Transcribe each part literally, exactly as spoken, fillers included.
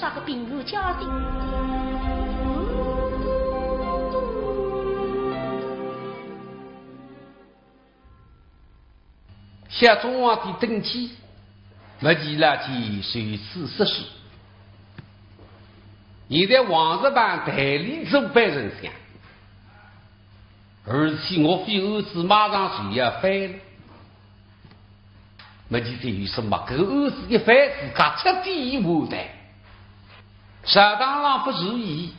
啥个平安家庭？小忠皇帝登基，没几日就死世。现在王石板代理做班丞相，而且岳飞案子马上就要翻了。没几日有什么？搿个案子一翻，自家彻底完蛋。朝堂上不如意，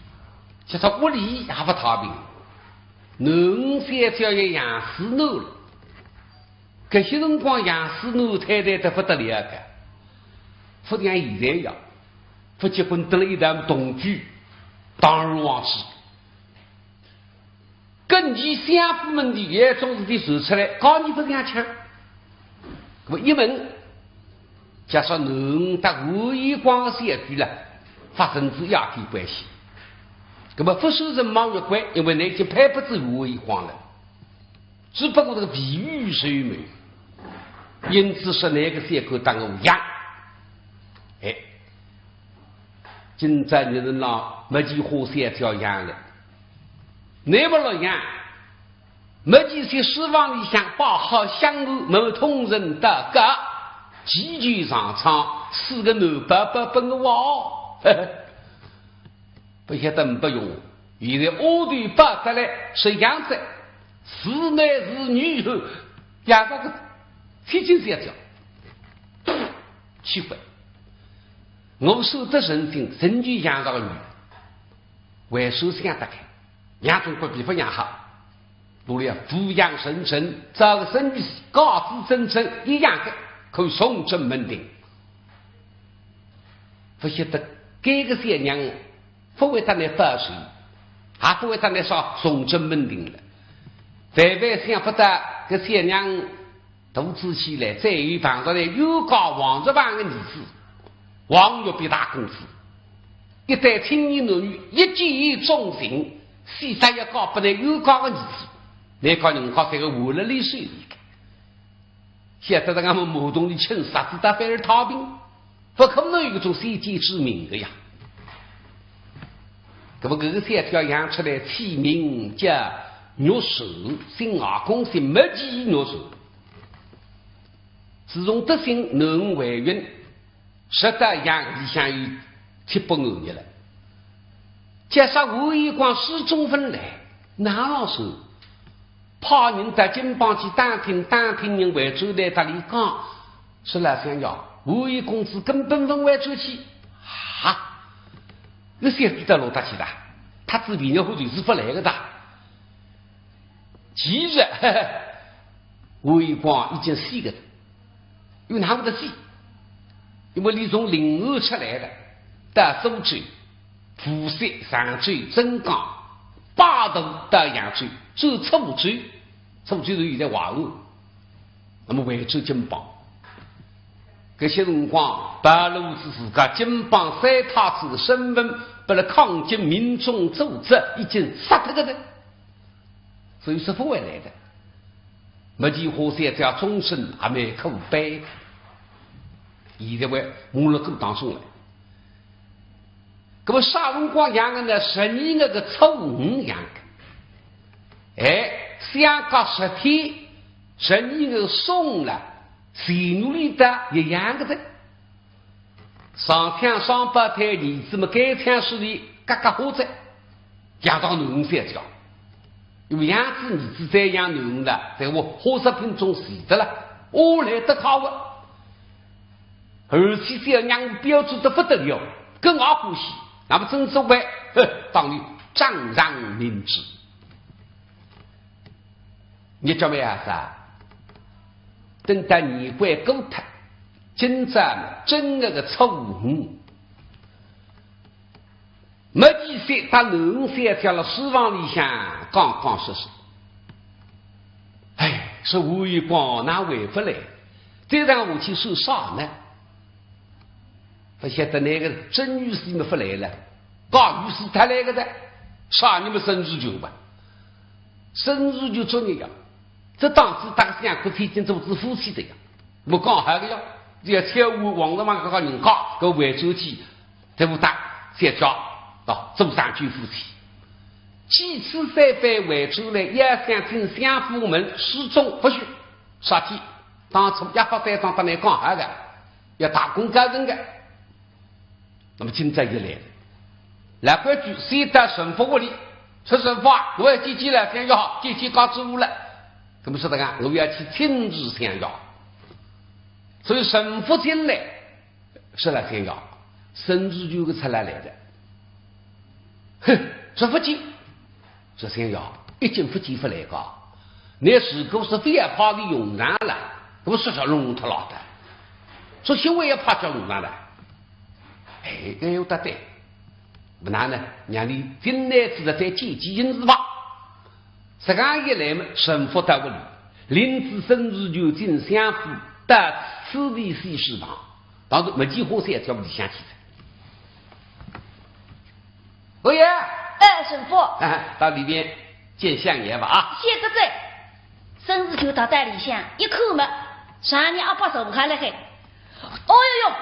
叫他屋里也不太平。囡儿小姐也养死囡了。搿些辰光养死囡太太得不得了个，不像现在呀，不结婚得了一男同居，堂而皇之。根据相府门第也总是得说出来，告你不像腔。那么一问，假设囡儿搭吴一光的小鬼了，发生仔一点关系，那么不受人望月关，因为那已经配不得吴一光了。只不过这个比喻虽美，因此说那个小鬼当我养。哎，今朝你是拿没几花小姐养了，那么老养，没几些书房里向摆好香案，没通人到家，祈求上苍，赐个男宝宝拨我哦。不晓得不用，现在丫头抱得来，是养子，是男是女，养这个七斤三两。奇怪，我说得人精，人就养这个女，为啥想得开？养总归比不养好。 如果抚养成人，这个身体高子真正一样的，可以重振门庭。不晓得这个小娘不会得来报仇，还不会得来说重振门庭了。万万想不到，这小娘肚子起来，再有碰着了冤家王石板的儿子，王玉比大公子。 一对青年男女一见钟情，死得要搞不来冤家的儿子，那个人家这个活了里水里个。晓得俺们马东的亲杀子他反而太平，不可能有一种先见之明的呀。那么这个小姐养出来起名叫玉蛇，姓阿公，姓没几玉蛇。自从得信囡儿怀孕， 实在养里向有七八个月了。加上吴一光始终勿来，哪能说？派人到金邦去打听，打听人回转来搭俚讲，说老相爷，吴一公子根本勿回转去。哈，搿小鬼到哪搭去了？他自己人家回头是勿来个哒。其实，吴一光已经死个了。 又哪会得死？因为俚从临安出来了，到苏州、无锡、常州、镇江，摆渡到扬州，转苏州，苏州是现在淮安，那么回转金邦。搿歇辰光，暴露仔自家金邦三太子的身份，拨勒抗金民众组织已经杀脱个了。 所以说勿回来的。没几花小姐终身还蛮可悲。现在还没落过当中来。那么啥辰光养的呢？十二月个初五养的。哎，相隔十天，十二月送了，前日里的也养个的。 上天双胞胎儿子么该枪手里嘎嘎花子，养到囡儿三条。因为养仔儿子再养囡儿了，在我花色品种死的了，我来得好啊。而且小娘标致得不得了，更加欢喜。那么曾祖为，哼，当你掌上明珠。 日脚么也是啊，等到年关过脱，今朝正月个初五，没几歇，搭囡儿三条了书房里向讲讲说说。哎，说吴一光哪回勿来？再让我去说啥呢？勿晓得那个曾女婿么勿来了，告女婿他来个的，啥人么沈如球吧？ 沈如球作孽呀，这当时搭个相公天天做仔夫妻的呀，我讲好个呀，只要跳舞王大妈搿个人家，搿回转去，对勿对？小姐，喏，做上九夫妻，几次三番回转来，要想进相府门，始终勿许。啥体？当初约法三章搭倷讲好个，要大功告成个。那么今朝一来，老规矩，先到陈福屋里，说：“陈福啊，我要见见老相爷，见见家主婆了。”那么说的啊，我要去亲自相爷。所以陈福进来， 说老相爷，沈志球个出来来的。哼，说勿见。说相爷，一径勿见勿来个。倷如果是非要派俚用场了，那么说说弄脱了的。说相爷要派叫用场了。哎，搿有得对。勿哪呢，让俚进来仔再见见形势吧。实梗一来嘛，沈福到屋里，领仔沈志球进相府，到此地西书房。 当时没几化事体叫里向去的。二爷，哎，沈福。哎，到里边见相爷吧啊。谢个罪。沈志球踏到里向一看嘛，常年阿伯坐下来嘿。哦哟哟，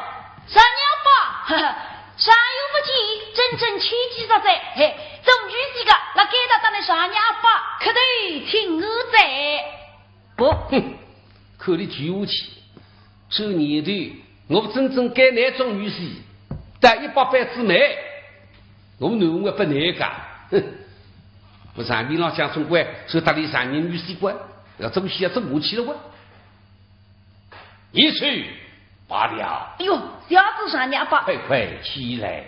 常年阿伯，哈哈，常有不见，真正千几十岁，嘿，终于这个，那该到搭倷常年阿伯，磕头请安哉。 不，哼，看俚句下去，这年头，我真正该拿种女婿，带一百板子煤，我能会不难个？哼，我场面浪向总归是搭俚上年女婿官，要这么些这么去了哇？一去罢了。哎哟，谢仔常年阿伯。快快起来，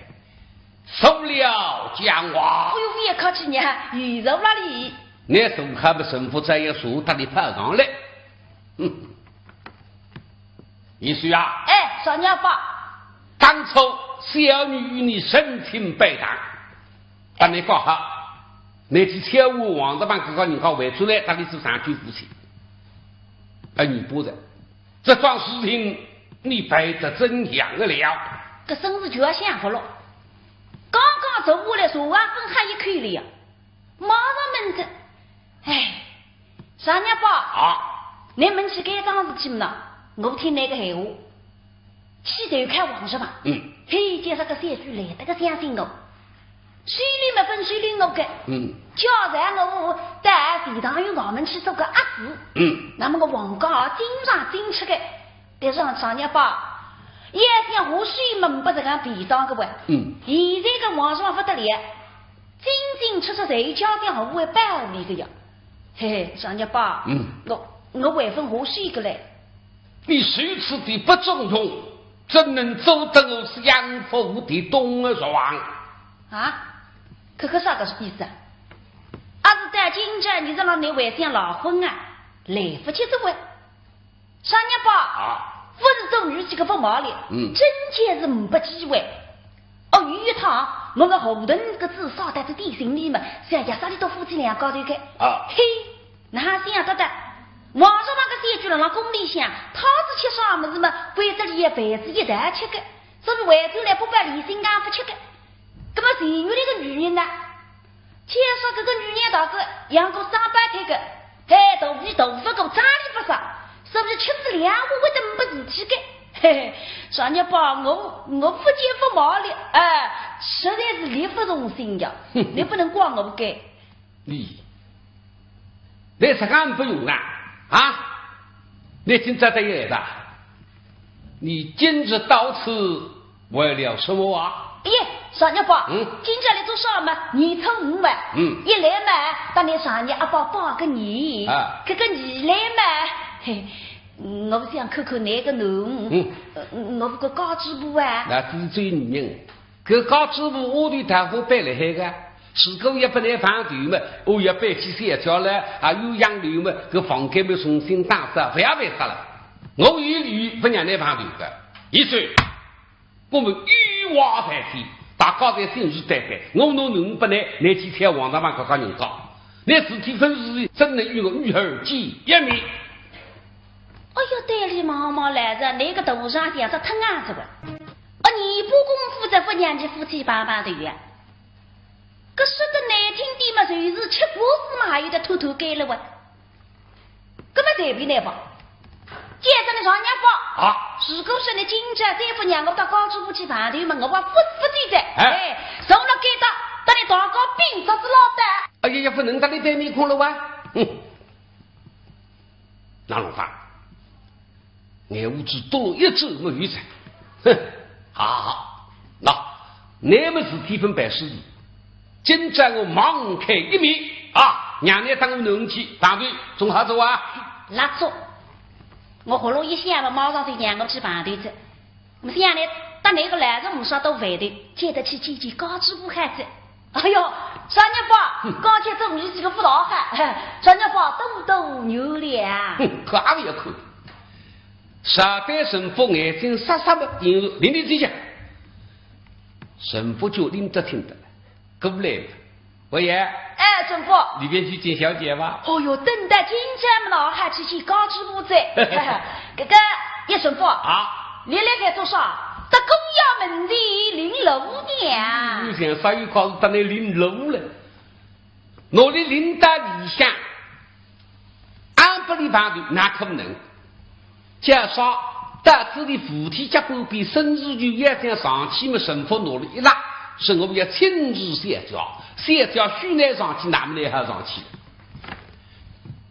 坐了讲话。哎哟，覅客气呢，有座哪里？ 倷从还没沈福再也坐搭俚跑上来。哼，一说啊，哎，常年阿伯。当初小女与你成亲拜堂，搭倷讲好，倷去请我王大郎搿个人家回转来，搭俚做上九夫妻。哎，你不在，这桩事情你办得怎样了？搿沈志球也想勿落，刚刚坐下来，茶也朆喝一口了呀。 马上问着，哎，常年阿伯，啊，倷问起该桩事体么呢，我听倷个闲话，去投靠王叔房。嗯。嘿，叫啥个小姐来得个相信我，收留么朆收留我个，嗯。叫啥我到钱塘县衙门去做个押司，嗯。那么个王家啊，经常进出个，但是常年阿伯，也想下手么勿是讲便当个喂。嗯。现在个王叔房勿得了， 进进出出侪有家丁护卫保护个呀。嘿嘿，常年阿伯，嗯。我，我还朆下手个嘞。你如此的不中用，怎能做得我相府的东儿房？啊？搿个啥个意思啊？阿是到今朝倷是让倷还想赖婚啊？来勿及做喂。 常年阿伯，啊。勿是做女婿个勿卖力，嗯。真叫是呒不机会。哦，有一趟，我个后头个子啥搭仔点心里么，想要啥里到夫妻两家头个。啊。嘿，哪想得到，王叔房个小姐辣辣宫里向，她是吃啥物事么，关照俚也陪仔一道吃个，所以回转来勿把礼信讲勿吃个。葛么前院里个女人呢？ 听说搿个女人大概养过双胞胎个，嘿，肚皮大勿过，长里勿少，是勿是吃仔两碗会得呒不事体个？嘿嘿，常年阿伯，我，我勿见勿卖力，哎，实在是力不从心呀，倷勿能怪我个。你，倷实梗勿用啊？啊？倷今朝得意来的？你今日到此 为了什么啊？哎呀，常年阿伯，嗯。今朝来做啥么？年初五嘛。嗯。一来嘛，搭倷常年阿伯拜个年。啊。搿个二来嘛，嘿，我想看看倷个囡儿。嗯。呃，我个家主婆啊。那搿是最女人，搿家主婆屋里大家搬来海个，如果也勿来碰头嘛，我也搬起小姐了，啊，有洋楼嘛，搿房间嘛重新打扫，勿要办啥了。我有理由勿让倷碰头个。一岁 我们有话在先，大家侪信誓旦旦，我拿囡儿拨倷，倷去请王大郎搿家人家，倷事体朆事体，怎能与我女儿见一面？哎哟，对俚望望来哉，倷个大丈夫也是太硬实个。啊，倷勿功夫再勿让俚夫妻碰碰头呀？搿说得难听点嘛，就是吃官司嘛，还有得拖拖掼了喂。 搿么随便倷吧。见着你常年宝啊，如果说你今朝再不让我到高知府去办头嘛，我还不不走的。哎，从了该到，到你大高兵做子老的。哎呀呀，不能搭你对面孔了哇！哼，那弄法，眼珠子多一只没有着。哼，好好好，那你们是地方办事的，今朝我网开一面啊，让你当我能去办头，总好做啊。那做。 我喉咙一响了，马上就让我去办头子。我想呢，搭那个老人没啥多回头，见得去见见高知府孩子。哎呦，少年宝，刚才做你这个不老汉，少年宝多多原谅。哼，可阿也可以。上班神父眼睛眨眨的，领领这些。神父就拎得听得了，过来了。 我爷，哎，神父。里边去见小姐吧。哦哟，等到今朝么老汉去见高知府哉。这个，叶神父啊，你来该做啥？到公衙门前领路呢？我想啥有考是到那领路了？我的领到里向，俺不里旁的，哪可能？ 介绍到这里扶梯结果比沈如就要想上去么，神父拿了一拉，说我要请示小姐，小姐许你上去，那么你还上去？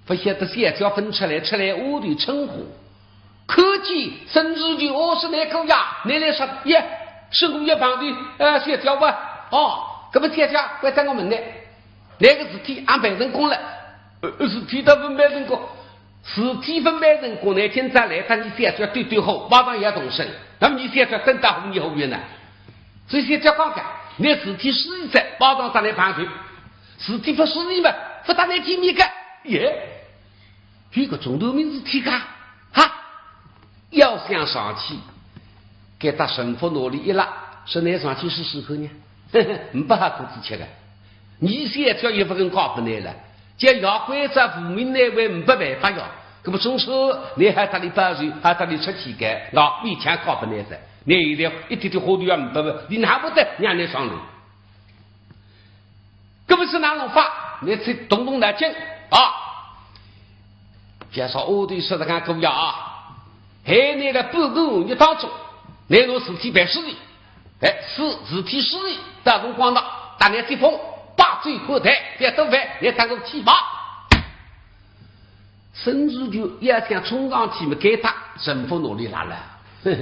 不晓得小姐分出来，出来我的称呼，看见沈如就哦是那个呀，你来说耶，是我要旁的，呃，小姐吧？哦，搿么小姐关在我们呢，那个事体俺办成功了，呃，事体都分办成功。 事体分办成功呢，今朝来搭你小姐对对好，马上也动身。那么你小姐等到后面后面呢？所以小姐讲讲，你事体适意在，马上再来办事。事体不适意嘛，不搭你见面个。耶，有个中头名事体个，哈，要想上去，给搭神父拿里一拉，说你上去试试看呢。你不好过去吃个。 你小姐也不肯嫁拨你了，叫要关照无名难为，没办法呀。那么总是你还搭你报仇，还搭你出气个，那勉强嫁拨你噻。你现在一点点花头也没得，你哪不得让你上路？那么是哪弄法？你去动动脑筋啊！介绍我对说的看可以啊，害你的半个月当中，你拿事体办事的。 哎，是事体适意，到辰光了，大眼接风，把酒喝淡，别多烦，你当个气吧。沈如就要想冲上去么，该搭神父拿里拉了。呵呵，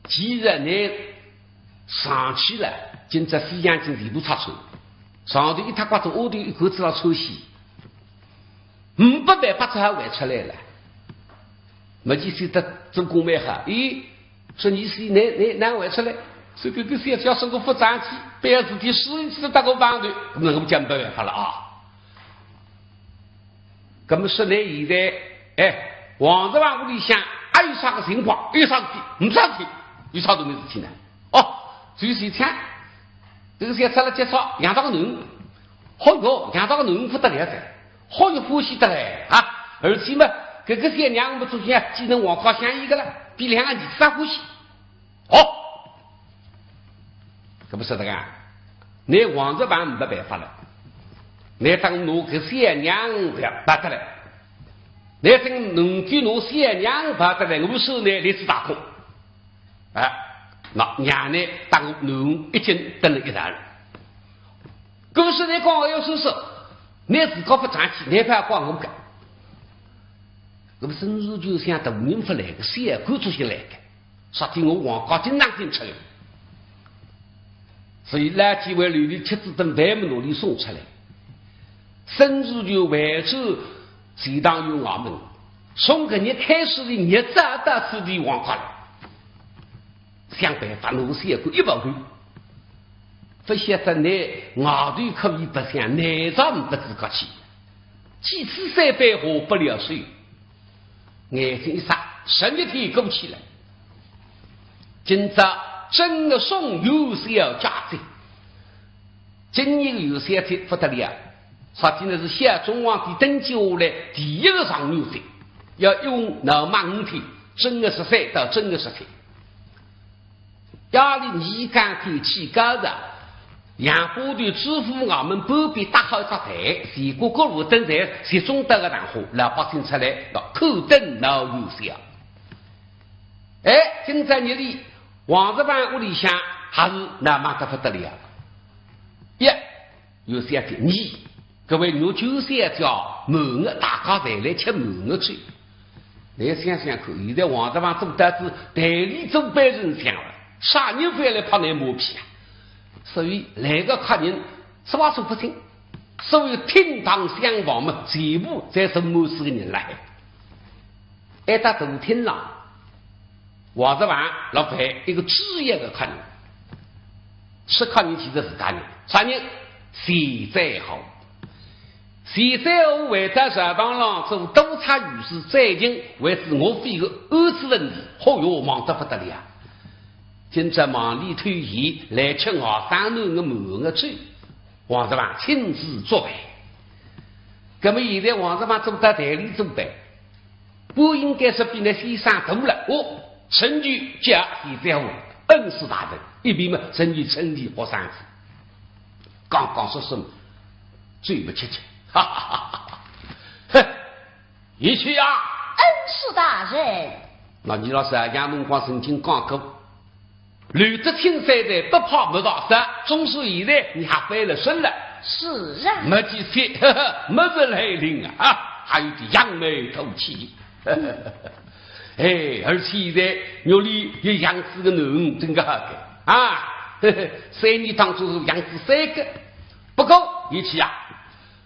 既然你上去了，今朝思想已经全部拆穿，上头一塌刮子，下头一口子要抽血。 没办法，只好回出来了。没几岁的做工蛮好，咦，说你是哪哪哪回出来？说搿个小姐说我不争气，不要事体适意去搭我碰头，那我讲没办法了啊。那么说呢，现在，哎，王十万屋里向还有啥个情况？有啥事体？没啥事体，有啥大事体呢？哦，就是想，这个小姐了介绍，养到个囡，好哟，养到个囡不得了噻。 好有欢喜得来啊！而且嘛，搿个小娘我们做下继承王家香烟个了，比两个儿子还欢喜。哦，搿不是的啊，你王十万没办法了，你当拿搿小娘勿要办得来，你真能够拿小娘办得来，我说呢，你是大功。 哎，那娘呢，搭我囡一径等了一道了。搿个时代讲，哎哟，叔叔，你自家不争气，你不要怪我个。那么沈如就想大人不来个，小官做些来个，啥体我王家经常进出来。所以老几位里的吃子等饭么拿里送出来。沈如就回转钱塘县衙门，从搿日开始的日子啊，到此地王家了。 想办法拿小官一跑开，不晓得你外头可以白相，内朝不自家去，几次三番下不了手，眼睛一眨，十日天过去了。今朝正月送元宵佳节， 今年元宵节不得了，啥体呢？是孝庄皇帝登基下来第一个状元节，要用闹猛五天，正月十三到正月十七。夜里二更天气高热，杨花头知府衙门旁边搭好一只台，全国各路登台，集中到个场化，老百姓出来，那口等闹元宵。哎，今朝日里，王十万屋里向还是闹猛得不得了。呀，元宵节，你，搿位玉九小姐满月，大家侪来吃满月酒。 倷想想看，现在王十万做到仔代理主办人像了，啥人会来拍倷马屁啊？所以来个客人说话说勿清，所有厅堂厢房嘛，全部侪坐满仔个人了。哎，到大厅浪，王十万老板一个主要个客人，是客人其实自家人，啥人？钱载华。 钱载华回到朝堂浪做督察御史，最近为仔岳飞个案子问题，嚯哟，忙得不得了。今朝忙里偷闲来吃外甥囡个满月酒，王十万亲自作陪。那么现在王十万做到代理主办， 本应该是比倷先生大了。哦，陈局叫钱载华，恩师大人，一边嘛，陈局，陈局学生子。刚刚说什么？嘴巴吃吃，哈哈哈哈哈。哼，一去呀。恩师大人。那倪老师啊，杨文广曾经讲过， 留得青山在，不怕没柴烧，总算现在你还翻了身了。是啊。没几天，呵呵，末日来临啊，啊，还有点扬眉吐气。哎，而且现在屋里也养仔个囡儿，真个好个啊，呵呵，三年当中是养仔三个。不过，一去啊，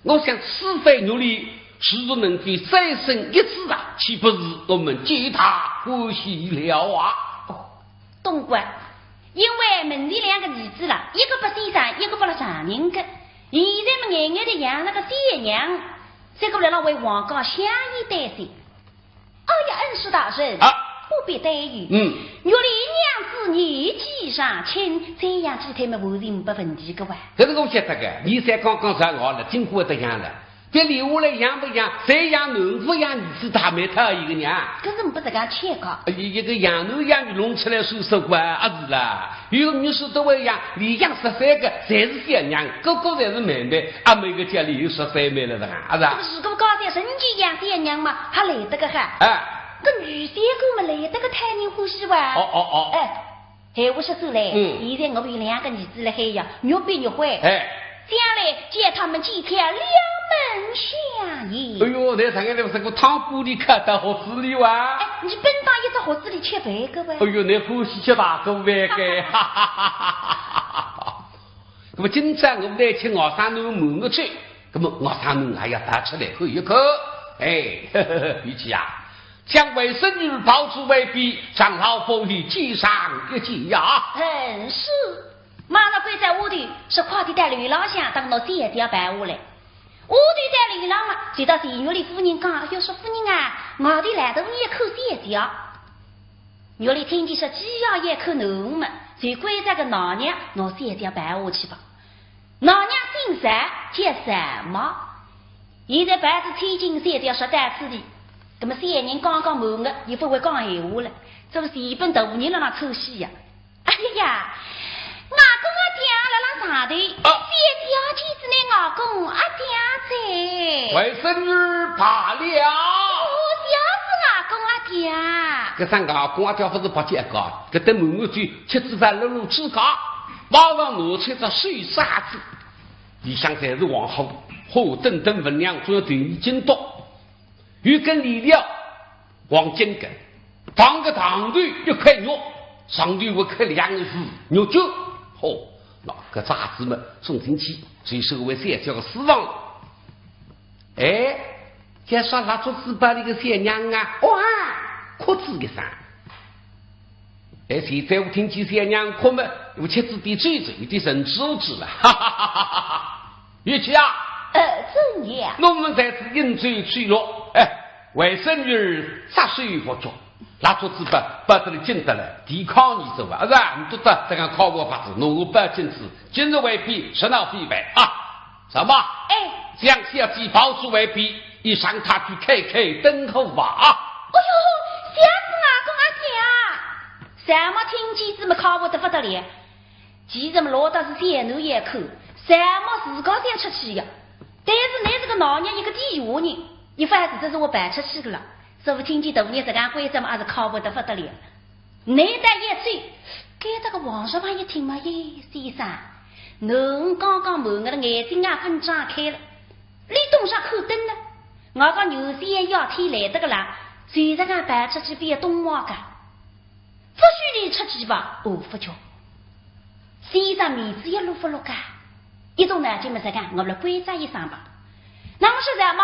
我想此番屋里如果能够再生一子啊，岂不是我们皆大欢喜了啊？哦， 懂个，因为门前两个儿子了，一个拨先生，一个拨了丈人个。现在么眼眼的养了个小娘，再过来了为王家相依担心。哎呀，恩师大人，啊。不必担忧。嗯。玉林娘子年纪尚轻，再养几胎么完全没问题个哇。搿是我晓得个，你才刚刚上学了，真会得养了。 搿留下来养勿养，再养囡勿养儿子，大没讨一个娘。搿是勿是讲切个？一，一个养儿养女弄出来算啥个啊？是啦，有个女婿都会养，连养十三个，侪是小娘，个个侪是妹妹，阿妹个家里有十三妹了的啊，是吧？搿个如果讲在人家养小娘嘛，还来得个哈。哎。搿女婿个嘛来得个讨人欢喜哇。哦，哦，哦。哎， 闲话说转来，嗯。现在我有两个儿子辣海呀，越变越坏。哎。将来叫他们几条两门相依。哎哟，那上个来是个汤锅里看到盒子里哇。哎，你本当一只盒子里吃饭个哇。哎哟，那欢喜吃大锅饭个。那么今朝我们来吃外甥囡满月酒，那么外甥囡还要带出来看一看。哎，呵呵呵，玉姐啊， 将外甥女儿抱出外边，让老夫与见上一见呀。嗯，是。马上跪在屋里，说快点到楼浪向，等我姐姐抱下来。屋里在楼浪嘛，就到前院里夫人讲，哎哟，说夫人啊，外头来头也看姐姐。院里听见说姐姐也看囡儿嘛，就跪在个那娘，拿姐姐抱下去吧。 那娘姓单，叫单妈。现在抱仔千金小姐说到此地，那么小人刚刚满月，也不会讲闲话了，这不是一本大人了那出戏呀？哎呀呀，外公阿爹辣辣上头，啊。小姐见仔倷外公阿爹哉。外甥女儿罢了。哦，谢谢外公阿爹。搿声外公阿爹勿是白叫个，搿顿满月酒吃仔饭了路之家，马上拿出只水沙子。 里向侪是黄货，货等等分量，总要等于斤多。有根链条，黄金个，绑个糖头一块玉，上头一块两字玉绢。嚯，那搿只盒子么送进去，就是为小姐个私房。哎，叫啥蜡烛子包里个小娘啊，哇，哭仔一声。 哎，现在我听见小娘哭么，我吃仔点酒，有点神志无知了。哈哈哈哈哈哈！玉姐啊，呃，怎样？我们在此饮酒取乐，哎，外甥女儿着手不足，蜡烛子包，包得来紧得来，抵抗你走啊，是吧？你都到这个靠我法子，拿我抱进去，今日为婢，十闹非凡啊。什么？哎。将小姐抱出外边，你让她去开开灯火吧啊。哎哟，谢谢外公阿爹啊！ 单妈听见仔么，快活得不得了。其实么落得是小囡一口，三毛自家想出去呀。但是倷这个老娘一个底下人，倷反正这是我办出去的了，所以听见大人这样规则么，还是靠不得不得了。倷倒一走，该这个王叔房一听嘛，耶，先生，侬刚刚蒙我的眼睛啊，分张开了，你懂啥看灯呢？我讲有些要天来得个啦，谁在俺办出去变东望个？ 不许你出去吧，我不叫。先生面子也落不落啊？一种呢，就没啥干，我们来关照一声吧。那么现在嘛，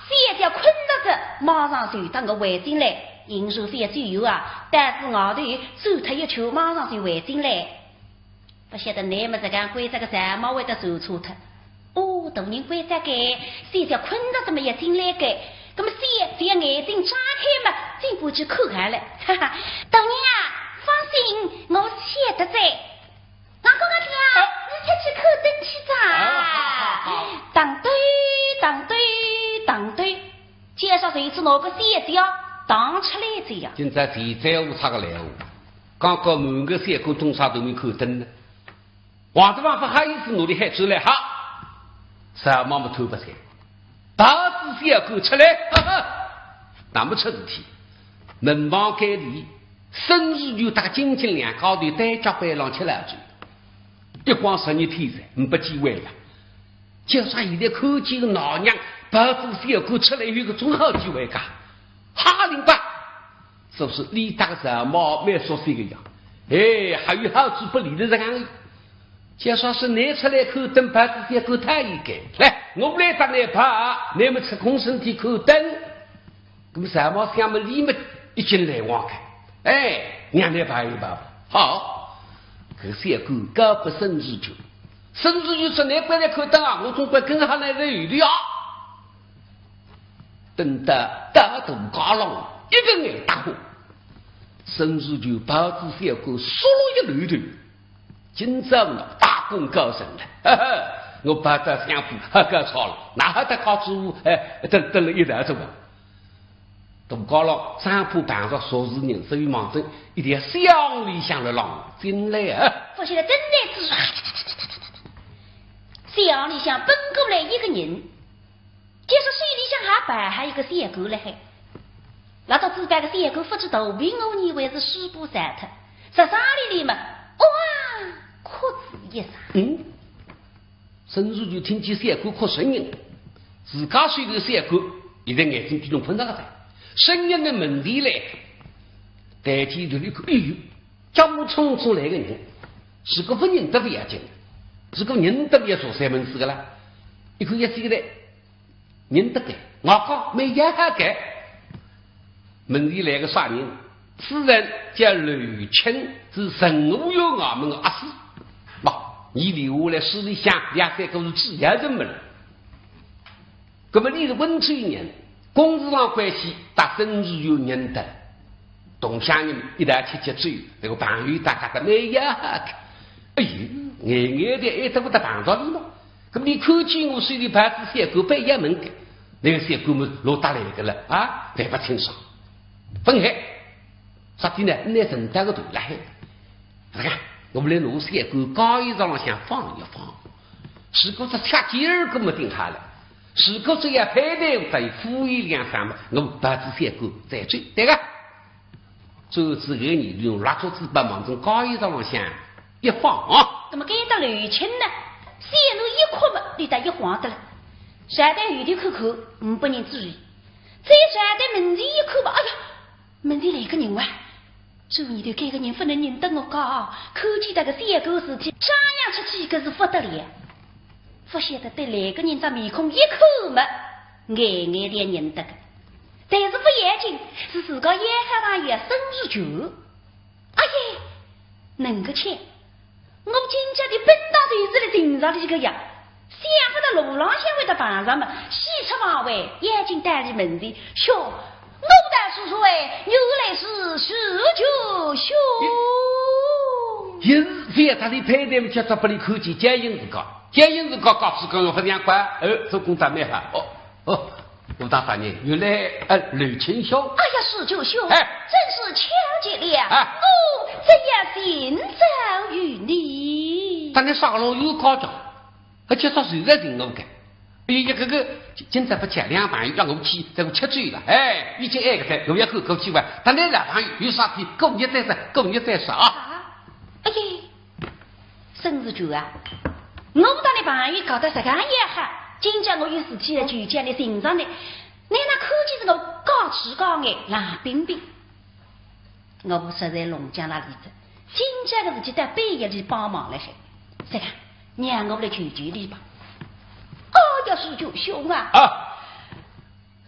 小姐困着仔，马上就等我回进来，银手非要走远啊，但是外头走脱一圈，马上就回进来。不晓得你们这个关这个什么会得走错脱。 哦，大人关照个，小姐困着仔么也进来个，那么小姐眼睛张开嘛，进过去看看了。哈哈，大人啊，放心，我晓得哉。老公啊，你出去看灯去哉。啊，好，好，好。当对，当对，当对，介绍谁去拿个小姐当出来哉呀。今朝谁在乎他个来哦？刚刚满个三个东沙都没看灯呢。 王德旺不好意思，努力喊出来哈，啥么么头不才，桃子小狗出来，哈哈，那么出事体，门房间里，孙如玉搭金金两家头单脚背浪吃老酒，一晃十二天哉，没机会了。就算现在看见个老娘，桃子小狗出来有个种好机会噶，哈灵吧。 是不是？你搭个什么蛮熟悉个呀？哎，还有好处不理的这样。就算是你出来看灯牌子，结果他一个。来，我来搭你爬，你们出空身体看灯。那么什么想么你们已经来往开。哎，让你爬一爬吧。好，可是也够高不生日久。生日久是你过来看灯啊，我总归跟上来的有的呀。 等到大大街浪一个眼打火，孙如玉抱仔小狗，速了一溜头。今朝我大功告成了，哈哈，我跑到相府好高潮了，哪哈得告诉我，哎，等等了一道走啊。大街浪，商铺办着熟事人，所以望准一条巷里向了浪进来啊。不晓得真的是，巷里向奔过来一个人， 就是手里向还抱还一个小狗勒海。那到仔搿个小狗，不知肚皮饿呢还是书包馋脱，在沙里里嘛，哇，哭仔一声。嗯，孙如玉听见小狗哭声音，自家手里个小狗，现在眼睛比侬困着了噻，声音呢门前来，抬起头来一看，哎呦，家母匆匆来个人，如果不认得不要紧，如果认得不要说三门四个啦，一看也是个嘞。 认得个，我讲没要好个。门前来个啥人？此人叫刘卿，是陈五岳衙门个阿四。喏，伊留下来势力响，两三个是主要人物了。那么伊是温州人，公事上关系搭孙如玉认得，同乡人一道吃吃酒，那个朋友大家的没要好个。哎呦，眼眼的还得不得碰着伊嘛。 那么伊看见我手里抱仔小狗，不要问个，那个小狗么落搭来个了啊，还不清爽。分开，啥体呢？拿人带个头来，这个，我们来拿小狗高一上向放一放，如果是吃劲儿，那么顶好了。如果是要拍台，再敷衍两声嘛，我们抱仔小狗再走，对个。 这次给你用蜡烛子把忙从高一上向一放啊。那么该搭刘卿呢，小囡一哭嘛，里搭一晃的了。站在后头看看，没人注意。再站在门前一看嘛，哎呀，门前来个人哇！这里头该个人不能认得我个啊，看见这个小狗事体，张扬出去可是不得了。不晓得对来个人张面孔一看嘛，眼眼的认得个。 但是不要紧，是自家要好朋友孙如玉。哎呀，能个巧，我今朝的本当就是来寻着伊个呀，想不到路浪向会得碰着嘛，喜出望外，要紧到伊门前，哟，我道是谁，原来是如玉兄。也是非要搭伊拍台嘛，叫他不离口气，叫应自家，叫应自家，告诉讲要不像怪，呃，做工作蛮好，哦。 武大大人，原来，呃，刘卿兄。哎呀，如玉兄，哎。真是巧极了，哎。我正要寻找于你。当然上楼有高脚，而且他实在挺我个。哎呀，这个今朝不吃两盘，让我去，这个吃醉了，哎，已经挨个在，我要喝口气吧。当然老朋友有啥事，过日再说，过日再说啊。啊，哎呀，沈世钧啊，我搭你朋友搞得实梗也好，今朝我有事体了，就叫你寻上来，你那看见是我高气高矮冷冰冰。 我实在弄僵了里子，今朝个事体到半夜里帮忙了海，这个让我来求求你吧。哦哟，世钧兄啊，啊，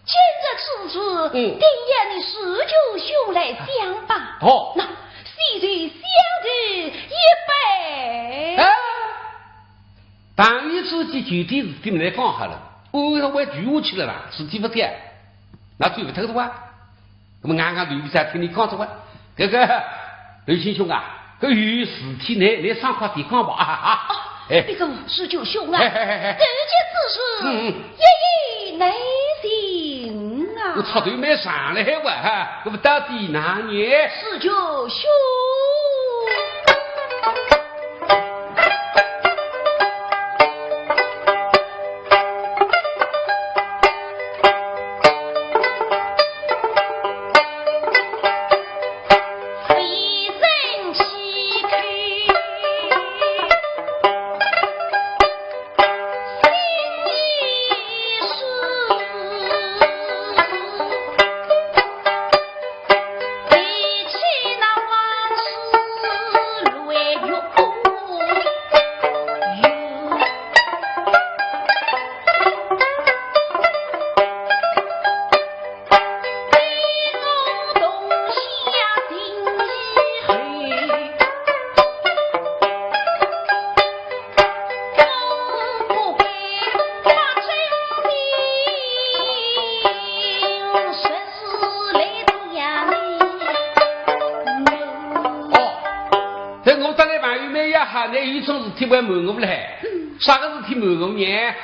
今日之事，嗯定要你世钧兄来想吧。哦那，洗手相对一杯。哎，朋友之间酒店事体没讲好了，我要回住下去了啦，事体不干，那对不头的哇。那么俺俺刘一山听你讲这话，这个刘青兄啊，搿有事体呢，你上快点讲吧啊啊！哎，这个世钧兄啊，哎哎哎哎这件之事，嗯嗯一言难尽啊。我插头没上来哇哈，那么到底哪年？世钧兄。哦，在我搭来朋友们也好，那有种事体还瞒我来，啥个事体瞒我呢？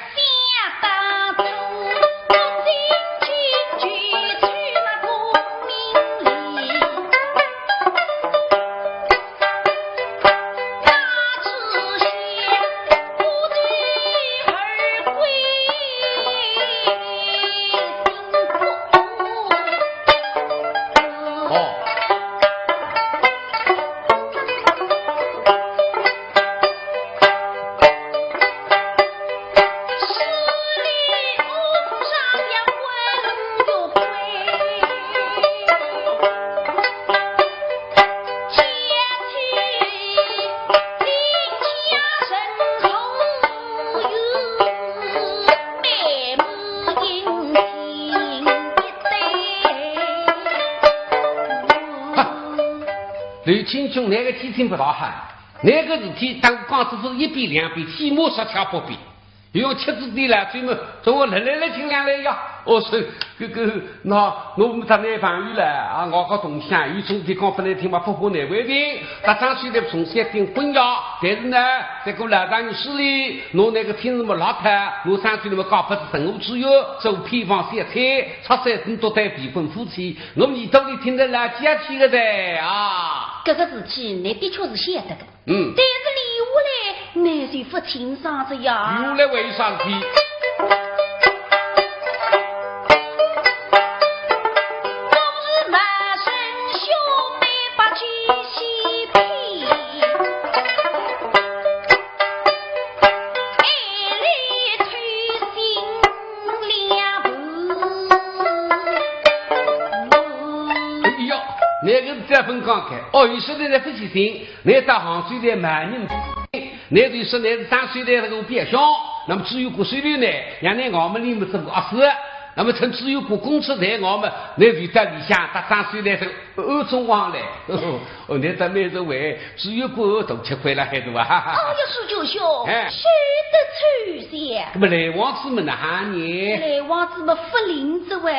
哦。哈，刘青兄，那个记性不大好，那个事体当讲只是一遍两遍，起码十条八遍。用吃仔点了，最末从我来来来尽量来呀。我说，这个，那我们搭男朋友了啊，我个同乡，有种地方不能听嘛，不不难为情。他张虽然从小顶混呀，但是呢，这个老丈人势利，我那个听什么老太，我张虽然么搞不是生活自由，做偏房小菜，出山很多对离婚夫妻，我们一道里听得来家去个噻啊。这个事体，你的确是晓得的。嗯。但是留下来，你就不清爽了呀。留下来为啥事体？我是满身血脉不屈膝皮，爱里偷心两步。哎呀，那个是这份讲开，哦，有些人在不起心，那到杭州来买人，那就说那是张虽然那个表兄，那么至于顾虽然呢，让那我们里面这个阿是，那么趁至于顾公子在我们，那就在里向，他张虽然是暗中往来，哦，那在那是为至于顾都吃亏了，还是吧？哦哟，世钧兄，哎。休得抽象。那么来往之么哪哈呢？来往之么不灵之喂。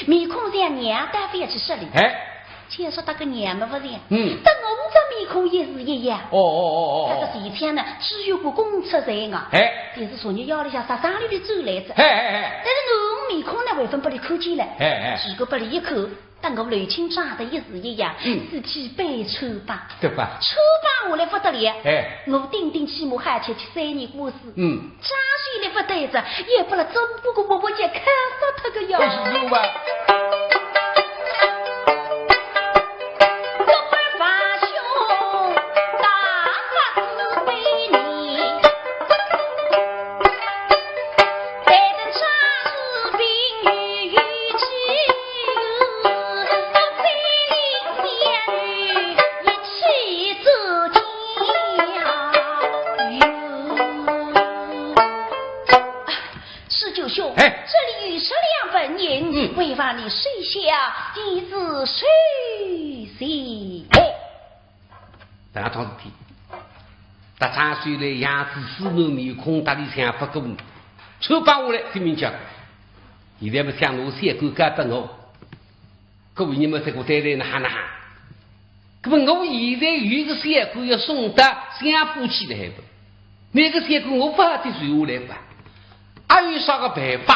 面孔像娘，但覅去说哩。哎。就说搭个娘么勿像，嗯。搭我这面孔也是一样。哦，哦，哦，哦，哦。搿个前腔呢，只有个公车在外，哎。但是昨日夜里向啥啥里里走来着。哎，哎，哎。但是我面孔呢，还勿拨伊看见了。哎，哎。如果拨伊一看，搭我刘卿长得一式一样，嗯。是去背车吧。对吧？车吧下来勿得了。哎。我顶顶起码还吃去三年官司。嗯。 张水来勿对着，也不了总不过我我就看死他个呀。哎呦喂。我们法兄大发慈悲呢，待得张氏病愈愈急，我非领仙女一起自尽。 施九兄，哎。这里有十两纹银，嗯。还望你收下，以资收钱。哦，搿桩事体，搭张水来样子，斯文面孔搭里向勿过，穿帮下来，拼命讲。现在么想拿小官交拨我， 各位，你们这个对待哪哈哪哈？那么我现在有一个小官要送到相府去了，还不，那个小官我勿好得留下来吧？还有啥个办法？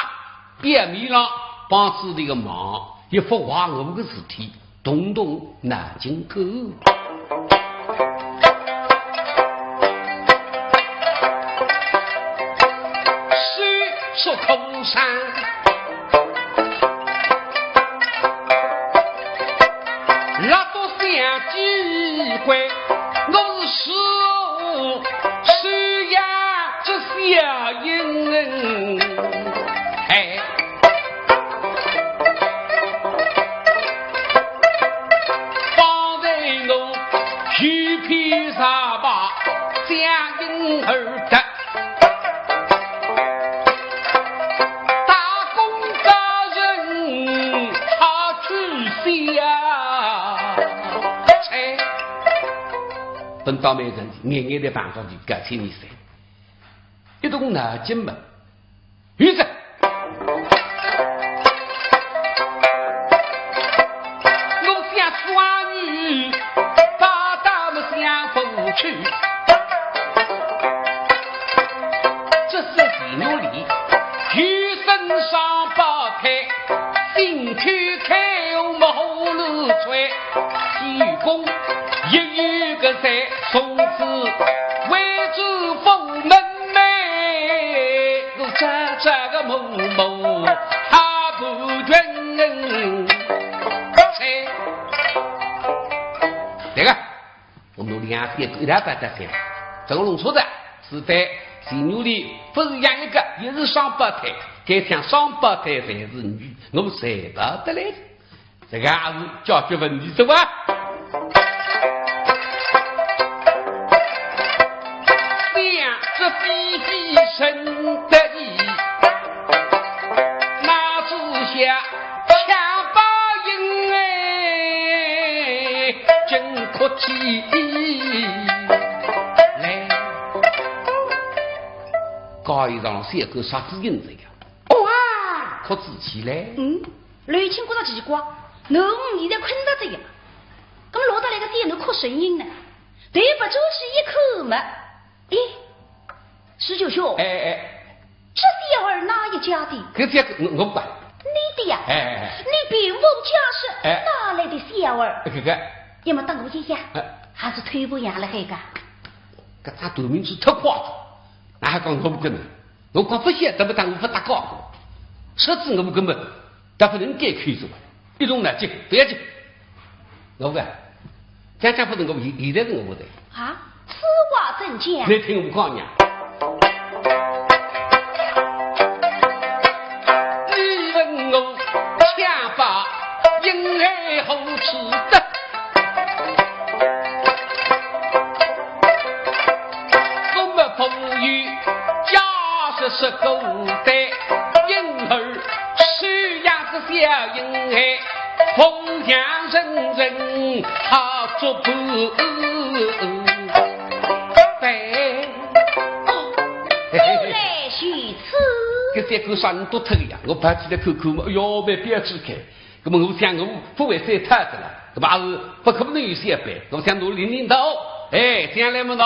表面上帮自己个忙，也勿坏我个事体，动动脑筋看。 手出空山，拉到相机关，我是手，手呀这小人，哎。 方才我许配茶罢，将银儿得。打工家人他去想，哎，本当没人，年年的办法就搞清一些，一动脑筋嘛。 于是，我想双女把他们相逢去，这是情愿里，有身上白胎，心口开，我们喉咙吹，西宫也有个在，从此为主封门。 妹，我这这个某某他不愿。哎，那个，我们两个一道把他讲，这个弄错的，是在情愿里不是养一个，也是双胞胎，该讲双胞胎才是女，我才不得来。 这个也是解决问题是吧？想这比比真得意，那只下强把音哎，真哭起来。高一上小狗啥子音这个？哇！哭仔起来。嗯。 刘卿觉着奇怪，囡儿现在困着的呀，那么落得来个点头哭声音呢？对不住去一看嘛，咦，施九兄，哎哎哎，这小儿哪一家的？这这我我不管。你的呀？哎哎哎，你平房家室，哎，哪来的小儿？这个，要么当我一样，哎，还是推不养了这个？搿只短命是太快了，哪还讲我不跟呢？ 我讲勿晓得，勿当我勿搭讲，说子我根本搭勿能改口子，一动脑筋，勿要紧。我讲，讲讲勿能，我现现在是我勿对。啊，此话怎讲？你听我讲呀。你问我想法，因为何处得？ 我们朋友家是十个代，因而收养个小婴孩，奉养成人好做伴。对。哦，原来如此。搿三个啥人都脱呀，我爬起来看看嘛，哎哟，蛮标致个。那么我想我勿会再脱的了，那么还是不可能有小辈，我想我领领头，哎，将来么呢，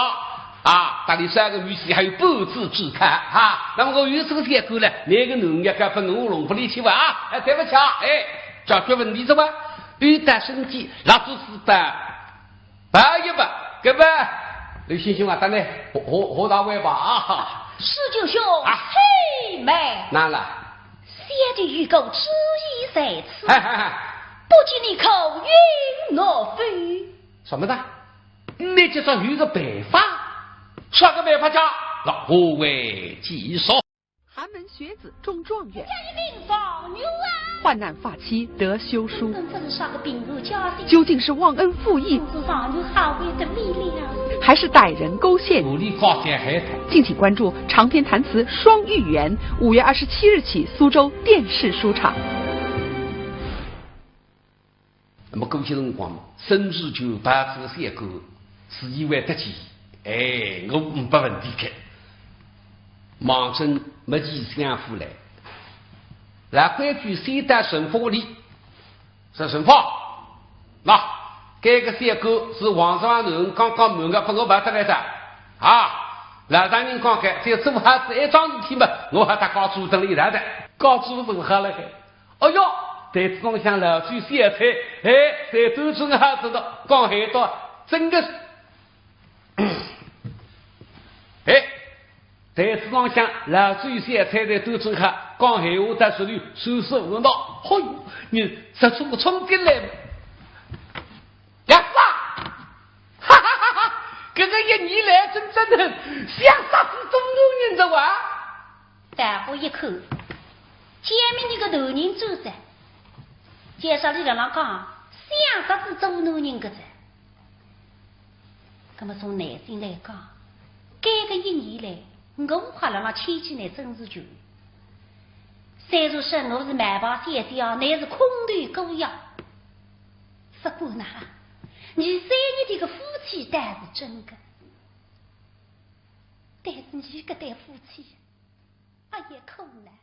啊，搭俚三个女婿还有半子之差，哈，那么我有这个小官呢，那个男人要分我弄不离去吧，啊，哎，对不起啊，哎，解决问题是吧？有点生计，老子是吧？ 抱一抱，搿么，刘先生啊，等等，喝，喝，喝大碗吧啊！施九兄，啊。嘿，慢。哪了？小的有个主意在此，哈哈哈。不知你可允诺否？什么的？你这说有个办法？啥个办法讲？那何为其说？寒门学子中状元，家一名状元啊。患难发妻得休书，真不是啥个平凡家庭。究竟是忘恩负义，是状元好为的力量。还是歹人勾线？努力搞点黑的。敬请关注长篇弹词《双玉圆》，五月二十七日起苏州电视书场。那么搿歇辰光嘛，孙志就抱仔个小官，是以为得去，哎，我没问题个。望准没几相府来，来规矩先到陈府里，说陈府，那，搿个小官是王上人刚刚瞒我，拨我抱得来的，啊，老丈人讲个，只要做好仔一桩事体嘛，我还搭家主等伊来的，家主做好了个。 哎哟，台子浪向老酒小菜，哎，侪端正好仔个，讲闲话，真个是，哎，台子浪向老酒小菜侪端正好，讲闲话到手里舒舒服服。哎哟，你这怎么冲进来？呀，哈哈哈哈，搿个一年来真正的像杀死中国人的哇！ 大伙一看，见面一个男人走着，介绍里向讲，像煞是做男人个哉。那么从内心来讲，搿个一年来，我还辣辣牵记倷曾志全。虽然说我是卖报小姐啊，倷是空头姑爷。不过呢，你三日的个夫妻倒是真个，但是你搿对夫妻， 哎呀，苦难。